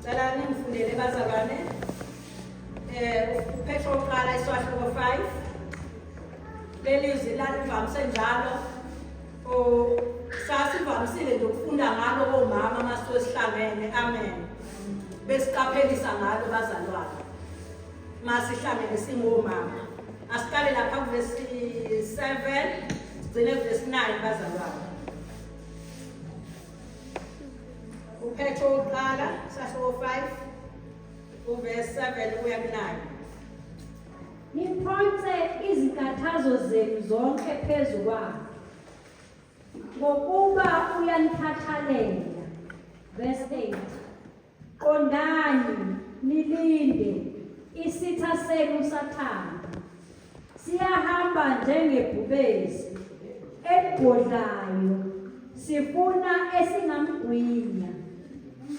Cela ningifundele bazalwane. UPetro wokuqala isahluko 5. Leli zwi lalivamise njalo sasivamisile nje ukufunda ngalo komama uma sisuke sihlangene. Amen. Besiqaphelisa ngalo bazalwane. Masihlangene singomama. Asiqale lapha kuvesi 7 sigcine kuvesi 9 bazalwane. UPetro wokuqala isahluko 5 uvesi 7 kuya ku-9. Niphonse izinkathazo zenu zonke phezu kwakhe, ngokuba uyanikhathalela. Verse 8. Qondani, nilinde, isitha senu uSathane siyahamba njengebhubesi elibhodlayo, sifuna esingamgwinya.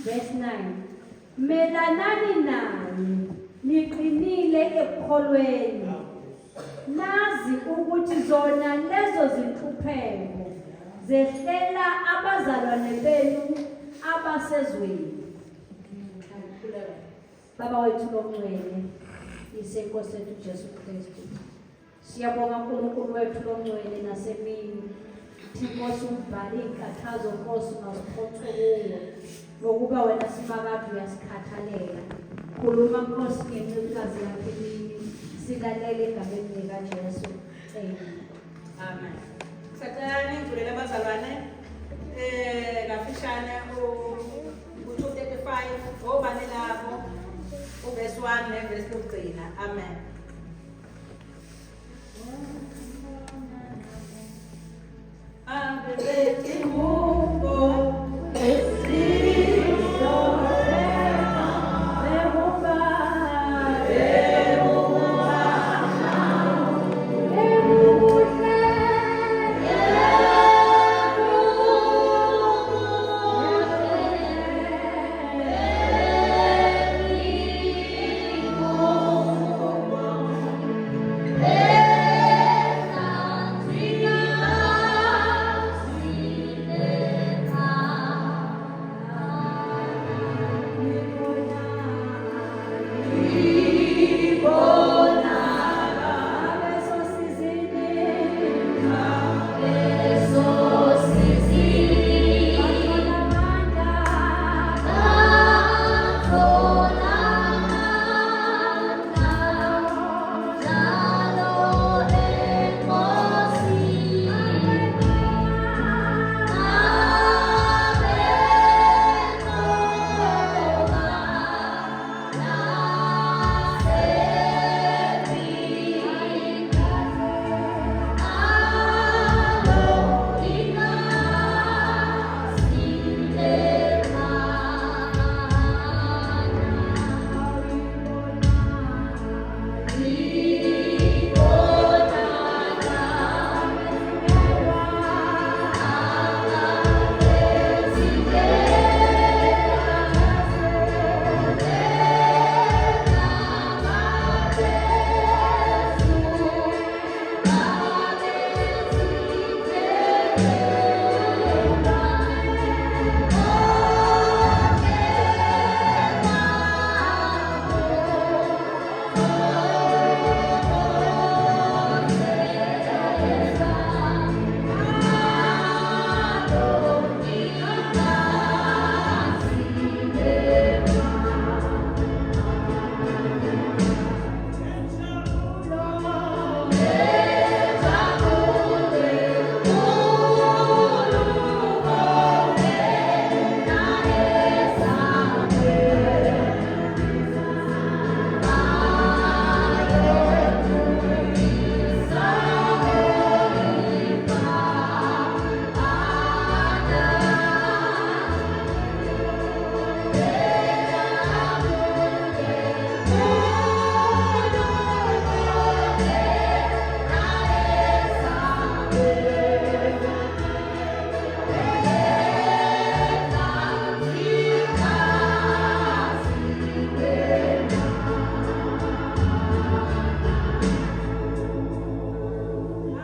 Verse 9. Melanani naye niqinile ekukholweni, nazi ukuthi zona lezo zinhlupheko zehlela abazalwane benu abasezweni. Baba wethu longcwele, isenkosi yethu Jesu Kristu. Siyabonga uNkulunkulu wethu longcwele nasemini. Nkosi umbhale iy'nkathazo Nkosi masiphonse kuwe ngokuba wena simakade uyasikhathalela. Khuluma Nkosi ngencekukazi yakho emini silalele egameni likaJesu. Amen. Amen. Sacela ningivulele abazalwane kafishane u-235 obani labo uvesi 1 nevesi lokugcina. Amen. Abebethi ngubo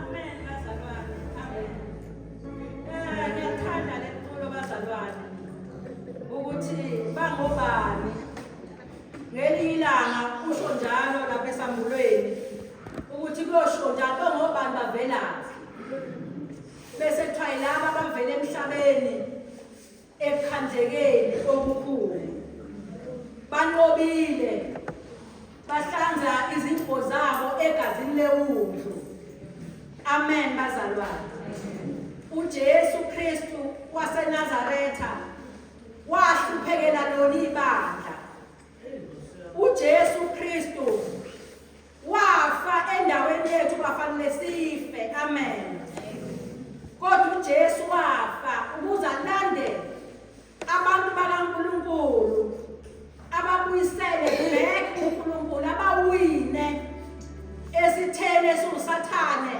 Amen bazalwane. Amen. Ngiyathanda le nculo bazalwane. Ukuthi bangobani? Usho njalo lapha esambulweni ukuthi kuyosho njalo ngobani bavelaphi. Bese kuthiwa yilaba abavela emhlabeni ekukhandlekeni okukhulu. Banqobile bahlanza izingubo zabo egazini lewundlu. Amen bazalwane. UJesu Kristu waseNazaretha wahluphekela lona ibandla. UJesu Kristu wafa endaweni yethu bafanele sife. Amen. Kodwa uJesu wafa ukuze alande abantu bakaNkulunkulu ababuyisele back kuNkulunkulu abawine esitheni esiwusathane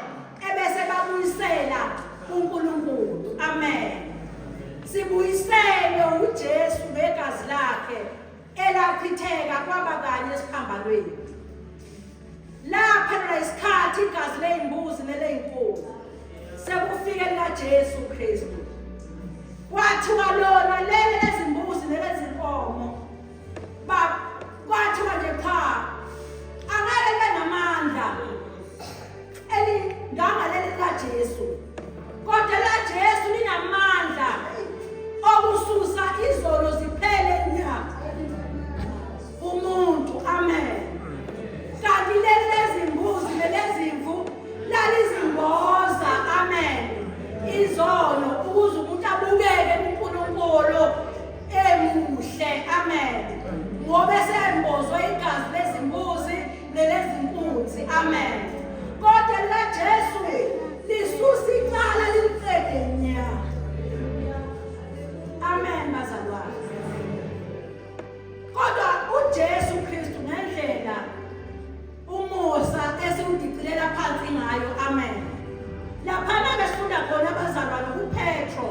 ebese babuyisela kuNkulunkulu. Amen. Sibuyiselwe uJesu ngegazi lakhe elachitheka kwaba kanye esiphambanweni. Laphelelwa isikhathi igazi ley'mbuzi neley'nkomo sekufike likaJesu Kristu. Kwathiwa lona leli lezimbuzi nelezinkomo kwathiwa nje cha angeke libe namandla elingangaleli likaJesu kodwa laJesu linamandla okususa izono ziphele nya umuntu. Amen. Kanti leli lezimbuzi nelezimvu lalizimboza. Amen. Izono ukuze umuntu abukeke kuNkulunkulu emuhle. Amen. Ngoba esembozwe igazi lezimbuzi nelezinkunzi. Amen. Kodwa likaJesu lisusa icala liliqede nya. Amen bazalwane. Kodwa uJesu Kristu ngendlela umusa esiwudicilela phansi ngayo. Amen. Laphana ke sifunda khona abazalwane kuPetro.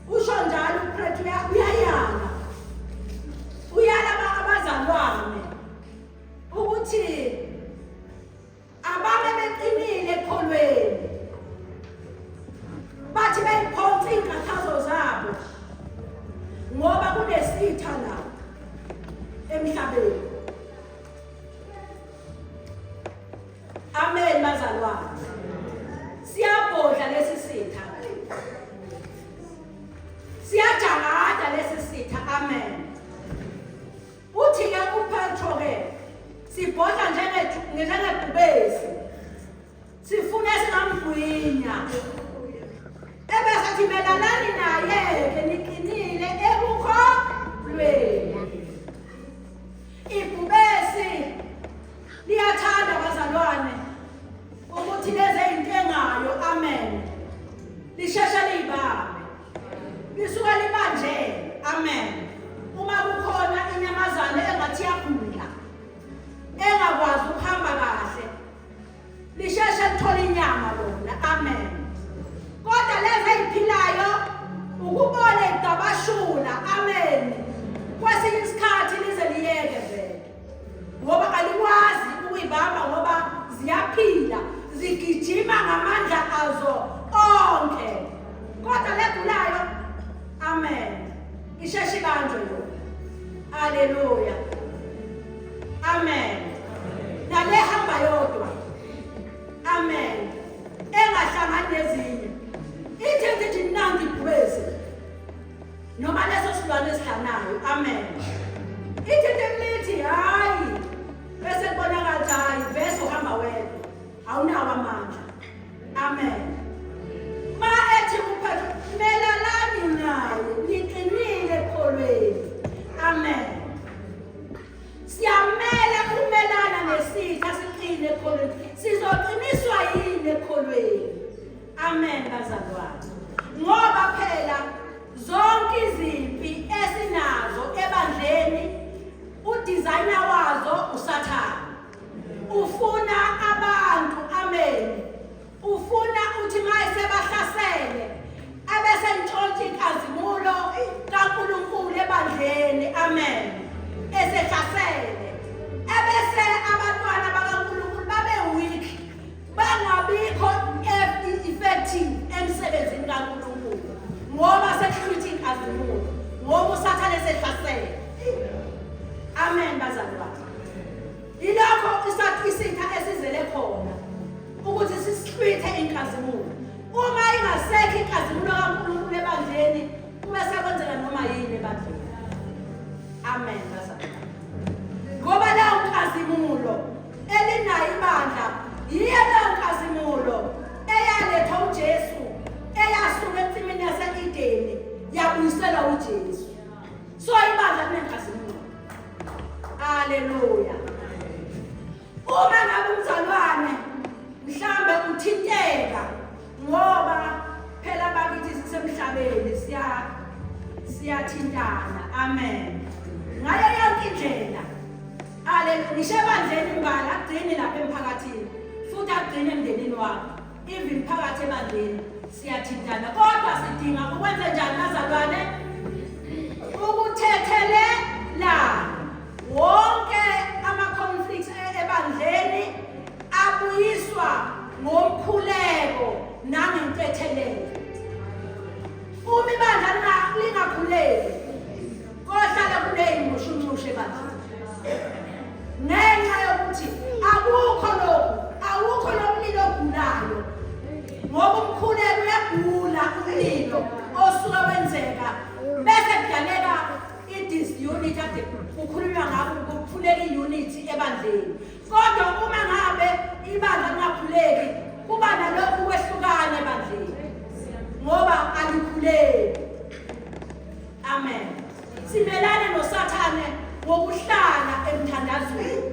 Usho njalo uPetro uyayala. Uyala abazalwane ukuthi ababe beqinile ekholweni. Bathi beyiphonsa iy'nkathazo zabo ngoba kunesitha la emhlabeni. Amen bazalwane. Siyabhodla lesi sitha. Siyajakada lesi sitha. Amen. Uthi ke uPetro ke sibhodla njengebhubesi. Sifuna singamgwinya. Ebese athi melalani naye ke niqinile ekukholweni. Ibhubesi liyathanda bazalwane ukuthi leze intengayo. Amen. Lisheshe liyibambe. Lisuka libanje. Amen. Uma kukhona inyamazane engathi iyagula engakwazi ukuhamba kahle lisheshe lithola inyama lona. Amen. Kodwa lezi eziphilayo ukubona igqabashula. Amen. Kwesinye isikhathi lize liyeke vele ngoba alikwazi ukuyibamba ngoba ziyaphila zigijima ngamandla azo onke. Kodwa legulayo, amen, isheshe ibanjwe yona. Haleluya. Amen. Nale hamba yodwa. Amen. Engahlangani nezinye. Ithi ngithi nanti ibhubesi. Noma leso silwane esihlanayo. Amen. Ithi into hayi bese kubonakala ukuthi hayi vese uhamba wedwa. Awunawo amandla. Amen. Ma ethi uPetro melalani naye niqinile ekholweni. Amen. Siyamela ukumelana nesitha siqine ekholweni. Sizoqiniswa yini ekholweni? Amen bazalwane. Ngoba phela zonke izimpi esinazo ebandleni udesigner wazo uSathane. Ufuna abantu. Amen. Ufuna ebandleni. Amen bazalwane. Ngoba leyo nkazimulo elinayo ibandla yiyo leyo nkazimulo eyalethwa uJesu eyasuka ensimini yase-Edeni yabuyiselwa uJesu. So ibandla linenkazimulo. Haleluya. Uma ngabe umzalwane mhlambe uthinteka ngoba phela bakithi sisemhlabeni siya siyathintana. Amen. Ngayo yonke indlela. Haleluya. Ngisho ebandleni imbala agcini lapha emphakathini futhi agcine emndenini wakho. Even phakathi ebandleni siyathintana kodwa sidinga ukwenza njani bazalwane? Ukuthethelelana. Wonke ama-conflicts ebandleni abuyiswa ngomkhuleko nangentethelelo. Uma ibandla lingakhuleki kohlala kuney'nxushunxushu ebandleni ngenxa yokuthi akukho lokhu, awukho lo mlilo ogulayo, ngoba umkhuleko uyagula umlilo osuke wenzeka bese kudaleka i-disunity ade kukhulunywa ngakho, kufuneka i-unity ebandleni. Kodwa uma ngabe ibandla lingakhuleki kuba nalokhu kwehlukana ebandleni ngoba alikhuleki. Amen. Simelane noSathane ngokuhlala emthandazweni.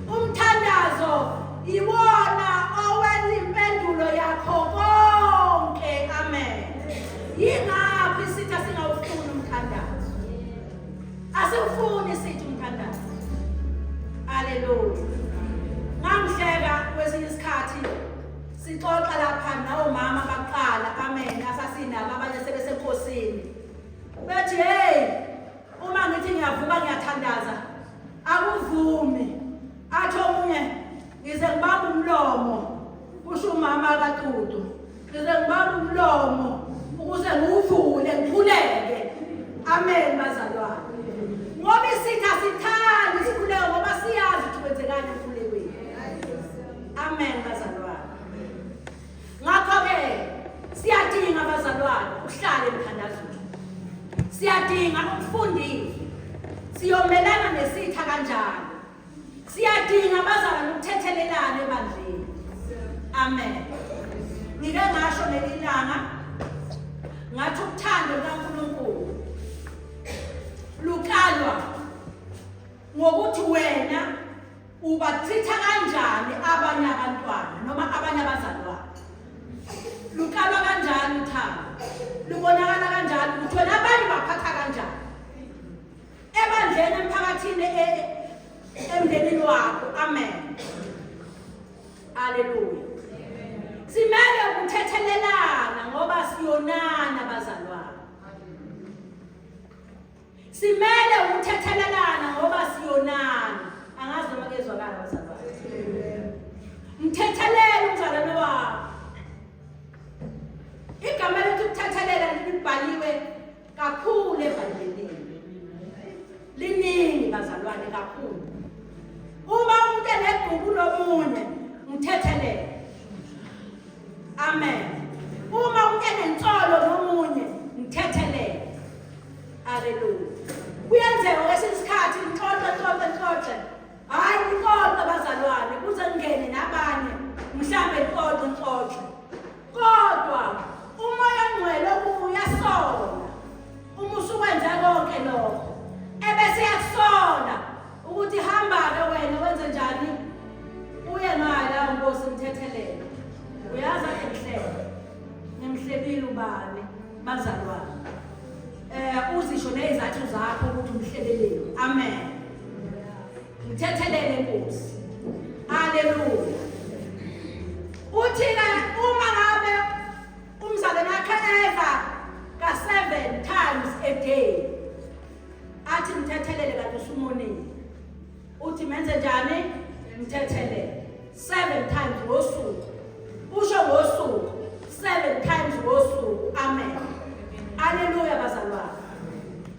Umthandazo iwona owenza impendulo yakho konke. Amen. Yingakho isitha singawufuni umthandazo. Asiwufuni sithi umthandazo. Haleluya. Ngangihleka kwesinye isikhathi sixoxa lapha nawomama baqala, amen, asasinabo abanye sebesenkosini, bethi hey, uma ngithi ngiyavuka ngiyathandaza akuvumi. Athi omunye ngize ngibamba umlomo, kusho umama kaXudu, ngize ngibamba umlomo ukuze ngiwuvule ngikhuleke. Amen bazalwane. Ngoba isitha sithanda isikhuleko ngoba siyazi ukuthi kwenzekani emkhulekweni. Amen bazalwane. Ngakho-ke siyadinga bazalwane ukuhlala emthandazweni. Siyadinga ukufundiswa. Siyomelana nesitha kanjani? Siyadinga bazalwane ukuthethelelana ebandleni. Amen. Ngike ngasho ngelilanga ngathi uthando lukaNkulunkulu lukalwa ngokuthi wena ubachitha kanjani abanye abantwana noma abanye abazalwane. Lukalwa kanjani uthando? Lubonakala kanjani ukuthi wena abanye baphatha kanjani ebandleni, emphakathini, emndenini wakho? Amen. Haleluya. Simele ukuthethelelana ngoba siyonana bazalwane. Simele ukuthethelelana ngoba siyonana. Angazi noma kuyezwakala bazalwane. Mthethelele umzalwane wakho. Igama elithi ukuthethelela libhaliwe kakhulu eBhayibhelini. Liningi bazalwane kakhulu. Uma umuntu enegqubu lomunye, mthethelele. Amen. Uma umuntu enensolo nomunye, mthethelele. Haleluya. Kuyenzeka kwesinye isikhathi nixoxe nixoxe nixoxe. Hayi nixoxe bazalwane kuze kungene nabanye mhlambe nixoxe nixoxe. Kodwa uMoya oNgcwele uyasola. Uma usukwenze konke lokho, ebese yakusola ukuthi hamba-ke wena wenze njani, uye ngala Nkosi mthethelele. Uyazi ade ngihlebe, ngimhlebile ubani bazalwane. Uzisho nezizathu zakho ukuthi umhlebeleni. Amen. Mthethelele Nkosi. Haleluya. Uthi-ke uma ngabe umzalwane wakhe eva ka-7 times a day, athi mthethelele kanti usumonile. Uthi menze njani? Mthethelele 7 times ngosuku. Usho ngosuku, 7 times ngosuku. Amen. Haleluya bazalwane.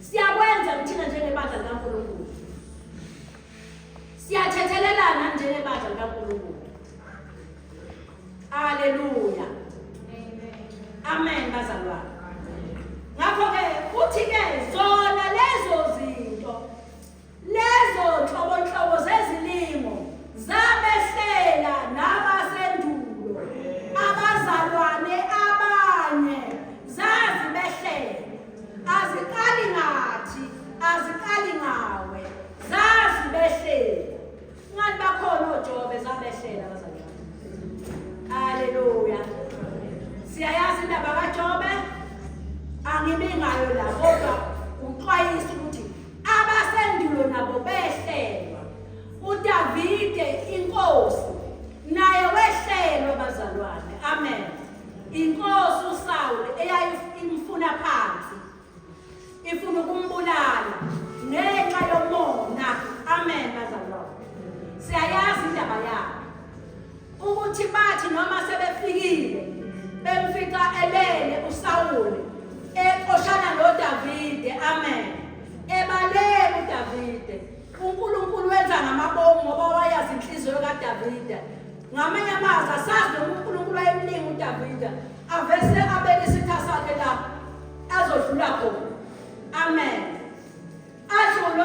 Siyakwenza thina njengebandla likaNkulunkulu. Siyathethelelana njengebandla likaNkulunkulu. Haleluya. Amen bazalwane. Ngakho-ke Ifuna ukumbulala ngenxa yomona. Amen bazalwane. Siyayazi indaba yakhe. Ukuthi bathi noma sebefikile bemfica elele uSawule exoshana noDavide. Amen. Ebaleka uDavide. UNkulunkulu wenza ngamabomu ngoba wayazi inhliziyo kaDavide. Ngamanye amazwi asazi noma uNkulunkulu wayemningi uDavide avese abeke isitha sakhe la azodlula khona. Amen. Adlule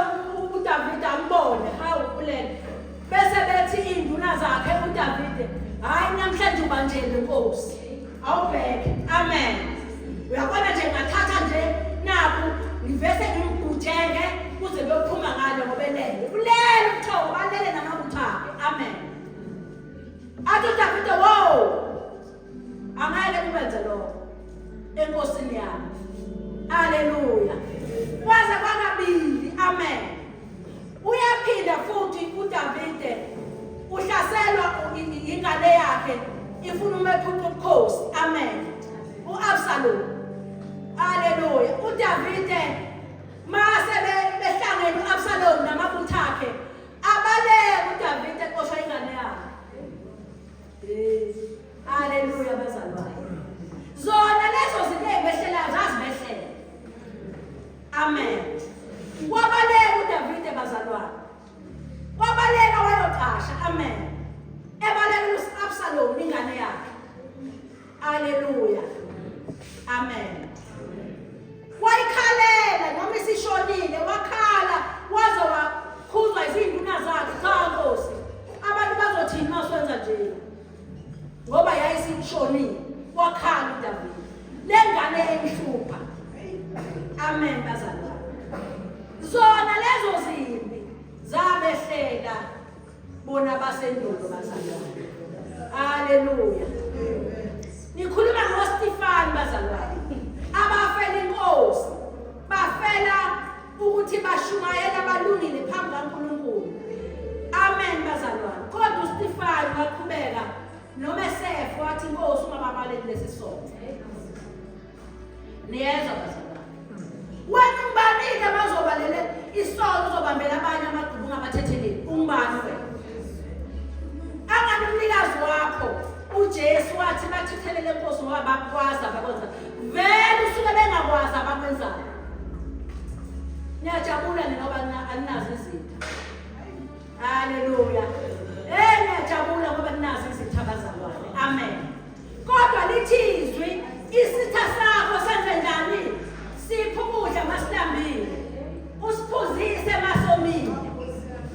uDavide ambone, hawu ulele. Bese bethi iy'nduna zakhe uDavide, hhayi namhlanje ubanjelwe nkosi. Awubheke. Amen. Uyabona nje ngathatha nje naku ngivese ngimbutheke kuze kuyophuma ngale ngoba elele. Ulele ubuthongo balele namabutho akhe. Amen. Athi uDavide, wow. Angeke nikwenze lokho enkosini yami. Haleluya. Kwaze kwakabili. Amen. Uyaphinda futhi uDavide uhlaselwa ingane yakhe ifuna umephuca ubukhosi. Amen. UAbsalom. Haleluya. UDavide mase behlangene uAbsalom namabutho akhe abaleka uDavide exosha ingane yakhe. Haleluya bazalwane. Zona lezo zinto ezibehlelayo zazibehlela. Amen. Wabaleka uDavide bazalwane. Wabaleka wayocasha. Amen. Ebalekela uAbsalom ingane yakhe. Haleluya. Amen. Wayikhalela noma isishonile wakhala waze wakhuzwa izinduna zakhe cha Nkosi. Abantu bazothini uma uswenza nje? Ngoba yayisishonile wakhala uDavide. Le ngane emhlupha. Amen bazalwane. Zona lezo zimbi zabehlela bona basendulo bazalwane. Haleluya. Nikhuluma ngoStefani bazalwane. Abafela inkosi. Bafela ukuthi bashumayela abalungile phambi kaNkulunkulu. Amen bazalwane. Kodwa uStefani waqhubeka noma esefa wathi inkosi ungababaleki lesi sono. Niyezwa bazalwane. Wena ungibanike bazobalele isono uzobambela abanye amadubu ungabathetheleli. Ungubani wena? Angani umnikazi wakho uJesu wathi bathethelele inkosi ngoba bakwazi abakwenza. Vele usuke bengakwazi abakwenzayo. Niyajabula nina ngoba aninazo izitha. Haleluya. Eh niyajabula ngoba ninazo izitha bazalwane. Amen. Kodwa lithi izwi isitha sakho senze njani? Siphe ukudla masilambile. Usiphuzise masomile.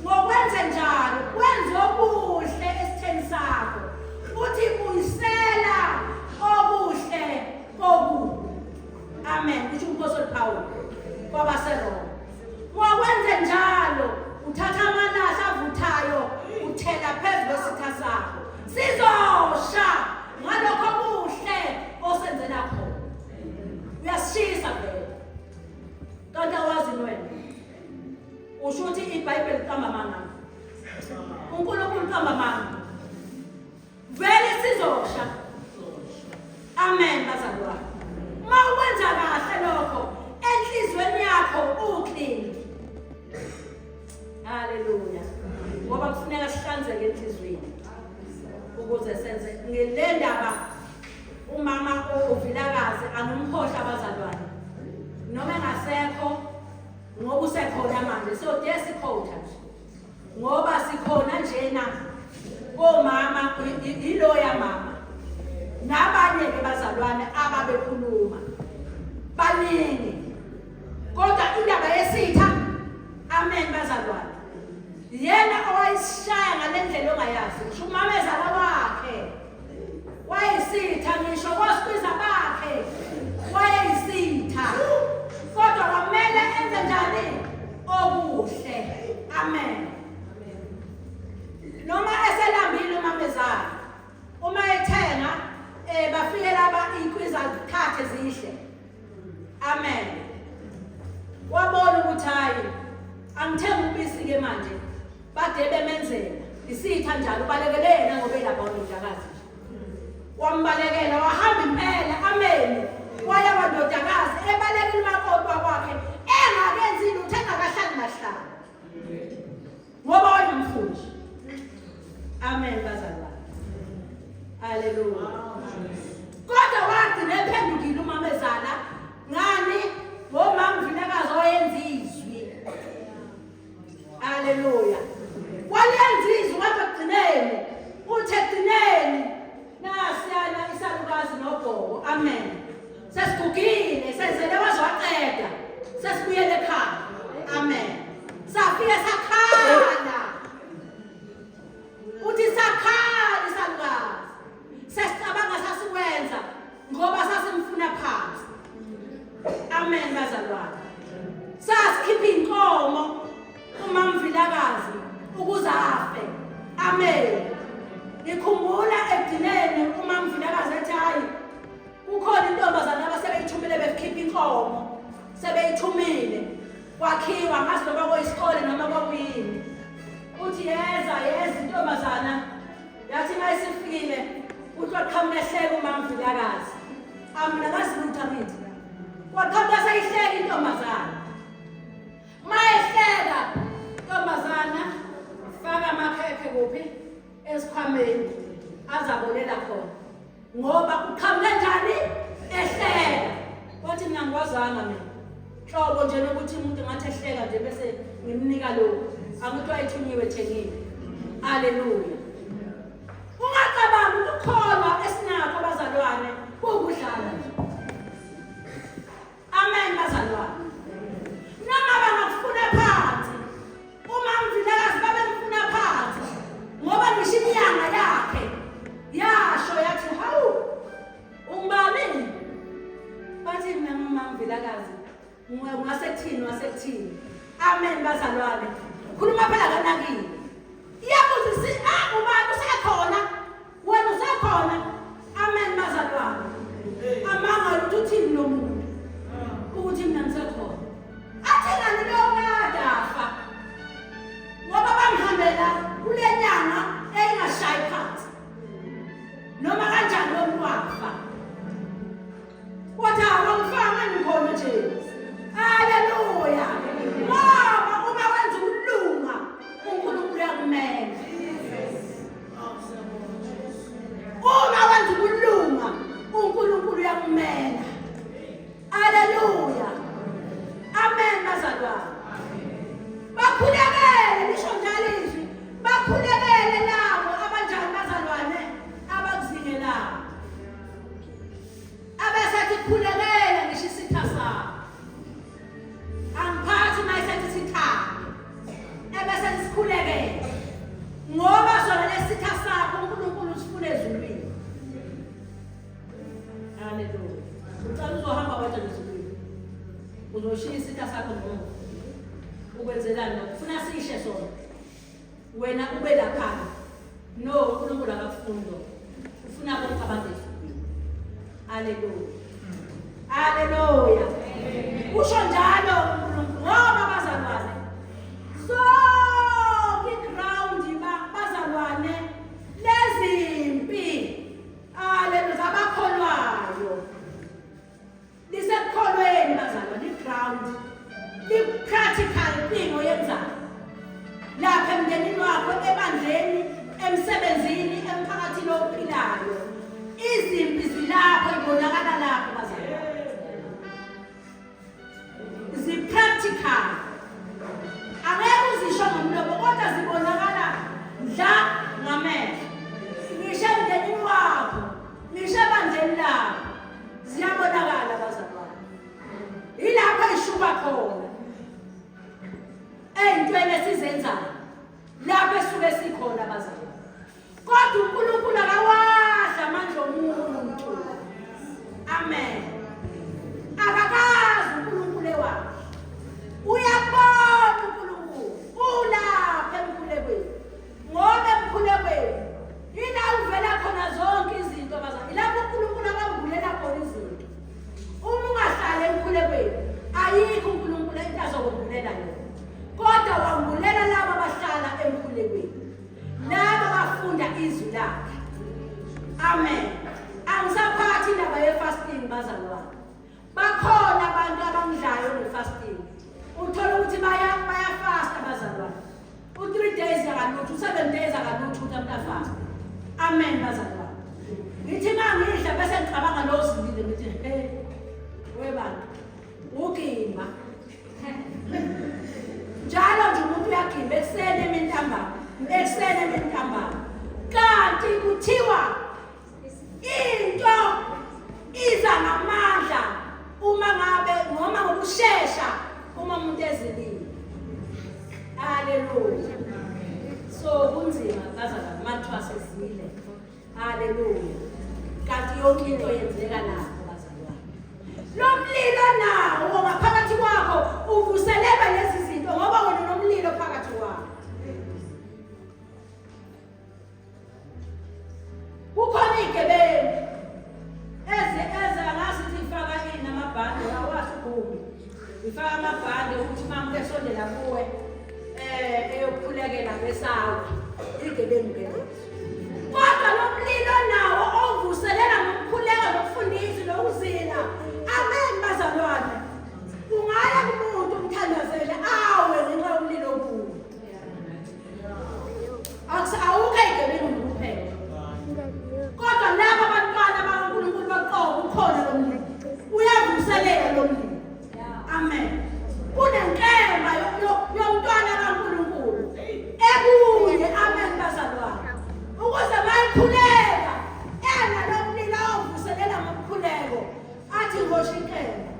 Ngokwenze njalo wenze okuhle esitheni sakho. Uthi buyisela okuhle kokubi. Amen. Kusho uMphostoli Paul kwabaseRoma. Ngokwenze njalo uthatha amalahle avuthayo uthela phezu kwesitha sakho. Sizosha ngalokho kuhle osenzela khona. Uyasishisa vele. Kanti awazi wena. Usho ukuthi iBhayibheli liqamba amanga. uNkulunkulu uqamba amanga. Vele sizosha. Amen bazalwane. Uma ukwenza kahle lokho enhlizweni yakho uclean. Haleluya. Ngoba kufuneka sihlanzeke enhlizweni ukuze senze ngile ndaba umama uVilakazi angimkhohlwa abazalwane noma engasekho ngoba usekhona manje so desikhotha nje ngoba sikhona njena komama iloya mama nabanye ke bazalwane ababekhuluma baningi kodwa indaba yesitha amen bazalwane yena owayisishaya ngalendlela ongayazi ngisho umamezala wakhe wayesitha ngisho kosikwiza bakhe wayeyisitha kodwa kwamele enze njani okuhle amen noma eselambile umamezala uma ethenga eh bafike laba inkwiza zithathe zihle amen wabona ukuthi hayi angithenga ubisi ke manje Bade bemenzela isitha njalo ubalekele yena ngoba elapha undodakazi nje. Wambalekela wahamba impela ameni waya kwandodakazi ebalekela umakoti wakwakhe Amen bazalwane. Haleluya. Kodwa wagcina ephendukile umamezala ngani ngomama Vilakazi oyenza izwi. Haleluya. Walenza izwi kodwa ekugcineni uthi ekugcineni nasiyana isalukazi nobhoko. Amen. Sesigugile senzele waze waqeda. Sesibuyele ekhaya. Amen. Safike sakhala. Uthi sakhala isalukazi. Sesicabanga sasikwenza ngoba sasimfuna phansi. Amen bazalwane. Sasikhipha inkomo uMamvilakazi ukuze afe. Amen. Ngikhumbula ekugcineni uMamvilakazi ethi hayi kukhona intombazane abasebeyithumile bekhipha inkomo sebeyithumile kwakhiwa ngazi noma kuyisikole noma kwakuyini uthi yeza yeza intombazana yathi uma isifikile uthi waqhamuka ehleka umamvilakazi amina kazi lutho angithi waqhamuka seyihleka intombazana uma ehleka intombazana faka amakhekhe kuphi esikhwameni azabolela khona ngoba uqhamuke njani ehleka wathi mina ngikwazanga mina hlobo nje nokuthi umuntu ngathi ehleka nje bese ngimnika lokhu angithi wayethunyiwe ethengile aleluya ungacabangi ukukholwa esinakho abazalwane kuwukudlala nje Amen bazalwane. Noma bangakufuna phansi. Uma mvilakazi babemfuna phansi ngoba ngisho inyanga yakhe yasho yathi hawu ungubani? Bathi mina ngumamvilakazi ngasekuthini wasekuthini. Amen bazalwane. Khuluma phela kanakile. Iyabuza isi ah ubani usekhona? Wena usekhona. Amen bazalwane. Amanga ukuthi uthini lo muntu? Ukuthi mina ngisekhona. Athi ngani lo kade afa? Ngoba bangihambela kule nyanga eyingashayi phansi. Noma kanjani lo muntu wafa. Wathi awangifanga ngikhona nje. Haleluya. Ngoba uma wenza ukulunga uNkulunkulu uyakumela. Uma wenza ukulunga uNkulunkulu uyakumela. Haleluya. Amen bazalwane. Bakhulekele lisho njalo izwi. Bakhulekele labo abanjani bazalwane abakuzingelayo. Abesethi khulekela ngisho isitha sakho. Angiphathi uma esethi sithande. Ebese sikhulekele. Ngoba sona lesitha sakho uNkulunkulu usifuna ezulwini. Haleluya. Ucela uzohamba wedwa ezulwini. Uzoshiya isitha sakho ngomuva. Ukwenzelani lokho? Ufuna sishe sona. Wena ube lapha. No, uNkulunkulu akakufuni lokho. Ufuna bonke abantu ezulwini. Haleluya. Haleluya. Usho njalo uNkulunkulu ngoba bazalwane sonke iground bazalwane lezimpi haleluya zabakholwayo Lisekukholweni bazalwane iground. Li-practical thing oyenzayo. Lapha emndenini wakho, ebandleni, emsebenzini, emphakathini ophilayo. Izimpi zilapho ibonakala lapho bazalwane. Zi-practical. Angeke uzisho ngomlomo kodwa zibonakala ndla ngamehlo. Ngisho emndenini wakho, ngisho ebandleni lakho. Ziyabonakala bazalwane. Yilapho eshuba khona. Eyintweni esizenzayo. Lapho esuke sikhona bazalwane. Kodwa uNkulunkulu akawadla amandla omuntu. Amen. Akakazi uNkulunkulu ewakhe. Uyabona uNkulunkulu. Ulapha emkhulekweni. Ngoba emkhulekweni ila uvela khona zonke izinto bazalwane. Ilapho uNkulunkulu akambulela khona izinto. Uma ungahlali emkhulekweni ayikho uNkulunkulu into azokwembulela yona. Kodwa wambulela labo abahlala emkhulekweni. Labo abafunda izwi lakhe. Amen. Angisaphathi indaba ye-fasting bazalwane. Bakhona abantu abangidlayo nge-fasting. Uthola ukuthi baya bayafasta bazalwane. U-3 days akalutho, u-7 days akalutho ukuthi abantu afasta. Singafani. Amen bazalwane. Ngithi uma ngidla bese ngicabanga lo zilile ngithi he webani ugimba. Njalo nje umuntu uyagimba ekuseni emini ntambama, ekuseni emini ntambama. Kanti kuthiwa into iza ngamandla uma ngabe noma ngokushesha uma umuntu ezilile. Haleluya. So kunzima bazalwane uma kuthiwa sezile. Haleluya. Kanti yonke into yenzeka lapho bazalwane. Lo mlilo nawo ngaphakathi kwakho uvuseleka lezi zinto ngoba wena unomlilo phakathi kwakho. Kukhona iy'gebengu eze eze angazi ukuthi ifaka ini amabhande awazi ugumbi ifaka amabhande ukuthi uma umuntu esondela kuwe um eyokukhulekela besawa igebengu ke lezo kodwa lo mlilo nawo ovuselela ngokukhuleka nokufundisa nokuzila amen bazalwane ungaya kumuntu umthandazele awe ngenxa yomlilo kuwo Awukho ey'gebengu kuphela. Kodwa laba abantwana bakaNkulunkulu baqobo ukhona lo mlilo. Uyavuselela lo mlilo. Amen. Kunenkemba yomntwana kaNkulunkulu ekuye. Amen bazalwane. Ukuze mayikhuleka enalo mlilo ovuselela ngomkhuleko athi ngosho inkemba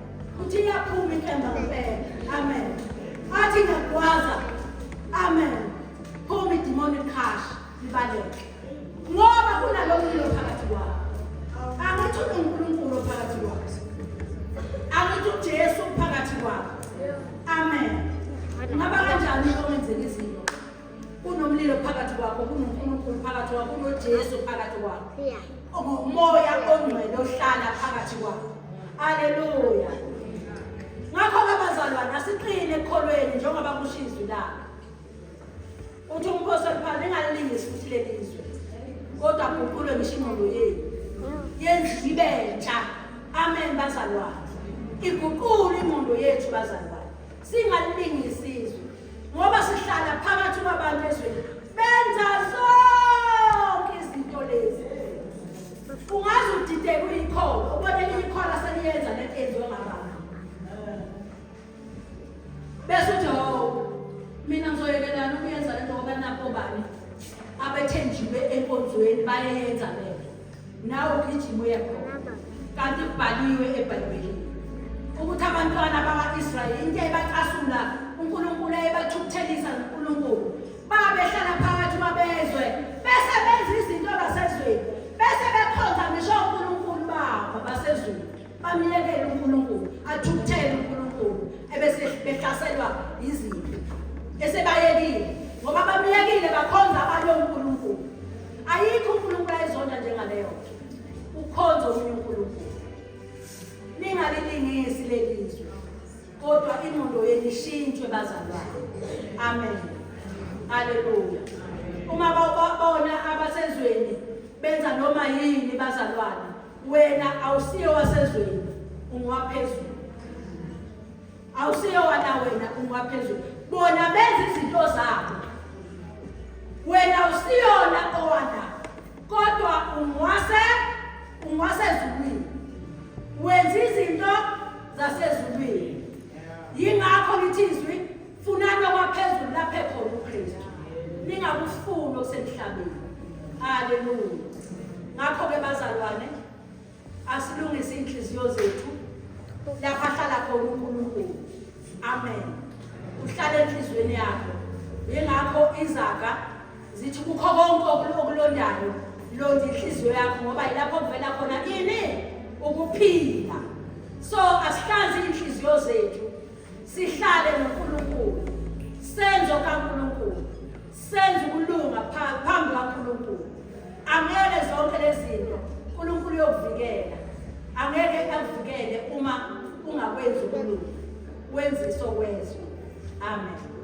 uthi iyaphuma inkemba ngempela amen athi ngiyagwaza amen phuma idimoni likhasha libaleke ngoba kunalo mlilo phakathi kwakho angithi uNkulunkulu phakathi kwakho angithi uJesu phakathi kwakho amen ngaba kanjani ongenzeka izinto kunomlilo phakathi kwakho kunoNkulunkulu phakathi kwakho kunoJesu phakathi kwakho ngomoya ongcwele ohlala phakathi kwakho haleluya ngakho-ke bazalwane asiqine ekukholweni njengoba kusho izwi lakhe uthi umphostoli Pawulu ningalilingisi futhi leli zwe kodwa guqulwe ngisho ingqondo yenu yenziwe ibentsha amen bazalwane iguqule ingqondo yethu bazalwane singalilingisi izwe ngoba sihlala phakathi kwabantu ezweni benza zonke izinto lezi ungaze udideke uyikholwa ubone elinye ikholwa seliyenza lento eyenziwe ngabantu bese uthi hawu mina ngizoyekelani ukuyenza lento ngoba nakho bani abethenjiwe enkonzweni bayeyenza lento nawe ugijima uye khona kanti kubhaliwe ebhayibhelini ukuthi abantwana bakwa-israyeli into eyayibacasula unkulunkulu eyayibathukuthelisa nonkulunkulu babehlala phakathi kwabezwe bese benza izinto zasezweni bese bekhonza ngisho unkulunkulu babo basezweni bamyekele unkulunkulu athukuthele unkulunkulu ebese behlaselwa yizimpi esebayekile ngoba bamyekile bakhonza abanye onkulunkulu Ayikho uNkulunkulu ayizonda njengaleyo nto. Ukhonza omunye uNkulunkulu. Ningalilingisi leli zwe. Kodwa ingqondo yenu ishintshwe bazalwane. Amen. Haleluya. Uma babona abasezweni benza noma yini bazalwane, wena awusiyo wasezweni, ungowaphezulu. Awusiyo wala wena ungaphezulu. Bona benza izinto zabo. Wena awusiyona owala. Kodwa ungwase ungwasezulwini. Wenza izinto zasezulwini. Yingakho lithi izwi funani okwaphezulu lapho ekhona uKristu. Ningakufuni okusemhlabeni. Haleluya. Ngakho ke bazalwane Asilungise inhliziyo zethu lapha ahlala khona uNkulunkulu. Amen. Uhlala enhliziyweni yakho. Yingakho izaga zithi kukho konke okulondayo londa inhliziyo yakho ngoba yilapho kuvela khona ini ukuphila. So asihlanze inhliziyo zethu sihlale noNkulunkulu. Senzo kaNkulunkulu. Senza ukulunga phambi kaNkulunkulu. Angeke zonke lezi zinto uNkulunkulu uyokuvikela. Angeke akuvikele uma ungakwenzi ukulunga. Wenze sokwezwe. Amen.